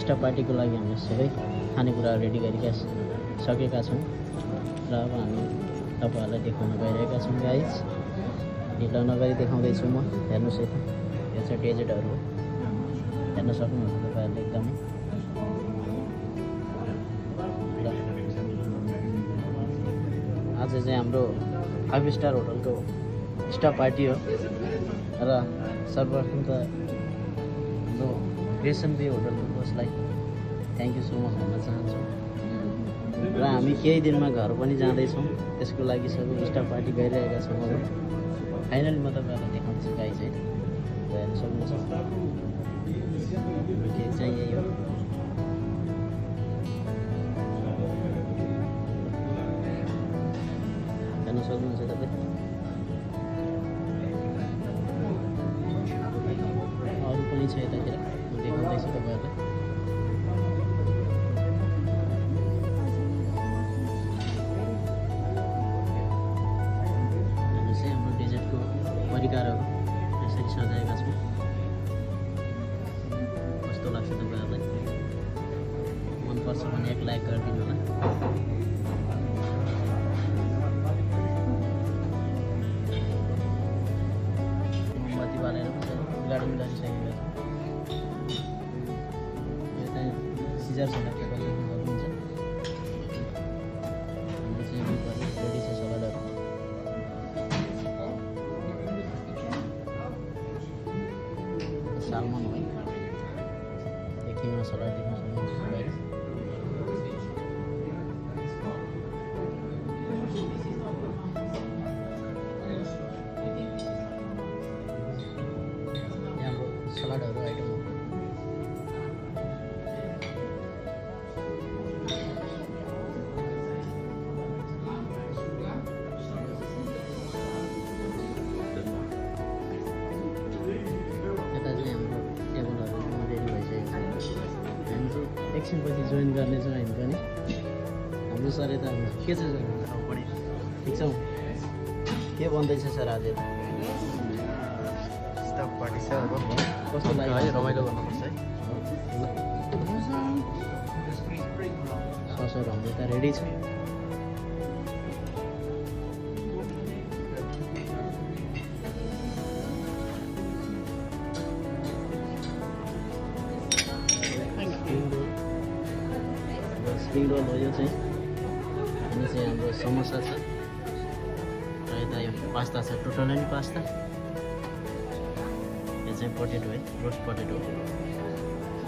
Staff पार्टीको लागि हामी सबै खानेकुरा रेडी गरेका सकेका छौँ र अब हामी तपाईँहरूलाई देखाउन गइरहेका छौँ गाइज। ढिलो नगरी देखाउँदैछु म। हेर्नुहोस् यता यो चाहिँ डेजर्टहरू हो, हेर्न सक्नुहुन्छ तपाईँहरूले एकदमै। आज चाहिँ हाम्रो 5 स्टार होटलको स्टाफ पार्टी हो र सर्वप्रथम त हाम्रो क्रिएसन बे होटलको बसलाई थ्याङ्क यू सो मच भन्न चाहन्छु। र हामी केही दिनमा घर पनि जाँदैछौँ, त्यसको लागि सबै स्टाफ पार्टी गरिरहेका छौँ। अब फाइनली म तपाईँहरूलाई देखाउँछु गाई चाहिँ हेर्न सक्नुहुन्छ। केक चाहिँ यही हो। हेर्न सक्नुहुन्छ तपाईँ। अरू पनि छ यतातिर, म देखाउँदैछु तपाईँहरूलाई। हेर्नुहोस् है हाम्रो डेजर्टको परिकारहरू यसरी सजाएका छौँ। कस्तो लाग्छ तपाईँहरूलाई? मनपर्छ भने एक लाइक गरिदिनु होला। मोमबत्ती बालेर पनि मिलाइसकेका छौँ। यो चाहिँ सिजरसँग टेबल देख्नुहुन्छ। हाम्रो चाहिँ रेडी छ सलादहरू। सालमन हो है, एक किनमा सलाद देख्न सक्नुहुन्छ। सलाडहरू आइटम हो। यता चाहिँ हाम्रो टेबलहरू रेडी भइसकेको छ। हामी चाहिँ एकछिनपछि जोइन गर्नेछौँ हामी पनि। हाम्रो सर यता के छ बढी ठिक छौँ? के बन्दैछ सर आज? स्टाफ पार्टी छ अब कस्तो लाग्यो? रमाइलो गर्नुपर्छ है। ससहरू हाम्रो यता रेडी छ। स्प्रिङ रोल हो यो चाहिँ। अनि चाहिँ हाम्रो समोसा छ र यता यो पास्ता छ, टोटल नि पास्ता। यो चाहिँ पोटेटो है, रोस्ट पोटेटो।